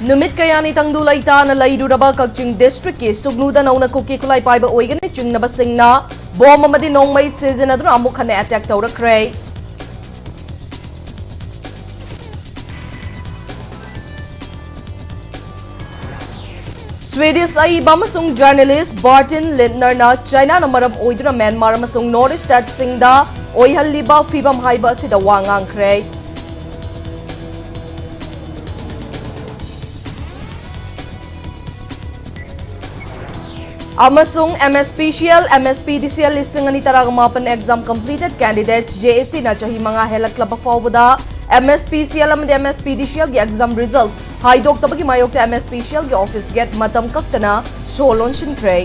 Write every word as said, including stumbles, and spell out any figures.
ꯅꯨꯃꯤꯠ ꯀꯌꯥꯅꯤ ꯇꯪꯗꯨ ꯂꯩꯇꯥꯅ ꯂꯩꯔꯨꯔꯕ ꯀꯛꯆꯤꯡ ꯗꯤꯁꯇ꯭ꯔꯤꯛꯀꯤ ꯁꯨꯒꯅꯨꯗ ꯅꯧꯅ ꯀꯨꯀꯤ ꯈꯨꯠꯂꯥꯏ ꯄꯥꯏꯕ ꯑꯣꯏꯒꯅꯤ ꯆꯤꯡꯅꯕꯁꯤꯡꯅ ꯕꯣꯝ ꯑꯃꯗꯤ ꯅꯣꯡꯃꯩ ꯁꯤꯖꯤꯟꯅꯗꯨꯅ ꯑꯃꯨꯛ ꯍꯟꯅ ꯑꯦꯇꯦꯛ ꯇꯧꯔꯛꯈ꯭ꯔꯦ꯫ ꯁ꯭ꯋꯤꯗꯤꯁ ꯑꯏꯕ ꯑꯃꯁꯨꯡ ꯖꯔꯅꯦꯂꯤꯁ ꯕꯥꯔꯇꯤꯟ ꯂꯤꯠꯅꯔꯅ ꯆꯥꯏꯅꯥꯅ ꯃꯔꯝ ꯑꯣꯏꯗꯨꯅ ꯃ꯭ꯌꯥꯟꯃꯥꯔ ꯑꯃꯁꯨꯡ ꯅꯣꯔꯠ ꯏꯁ ꯁ꯭ꯇꯦꯠꯁꯤꯡꯗ ꯑꯣꯏꯍꯜꯂꯤꯕ ꯐꯤꯕꯝ ꯍꯥꯏꯕ ꯑꯁꯤꯗ ꯋꯥ ꯉꯥꯡꯈ꯭ꯔꯦ꯫ ꯑꯃꯁꯨꯡ MSPCL, MSPDCL ꯂꯤꯁꯤꯡ ꯑꯅꯤ ꯇꯔꯥꯃꯥꯄꯟ exam completed candidates, JACꯅ ꯆꯍꯤ ꯃꯉꯥ ꯍꯦꯜꯂꯛꯂꯕ ꯐꯥꯎꯕꯗ MSPCL ꯑꯃꯗꯤ MSPDCLꯒꯤ exam result ꯍꯥꯏꯗꯣꯛꯇꯕꯒꯤ ꯃꯥꯌꯣꯛꯇ MSPCLꯒꯤ office gate ꯃꯇꯝ ꯀꯛꯇꯅ ꯁꯣ ꯂꯣꯟꯁꯤꯟꯈ꯭ꯔꯦ꯫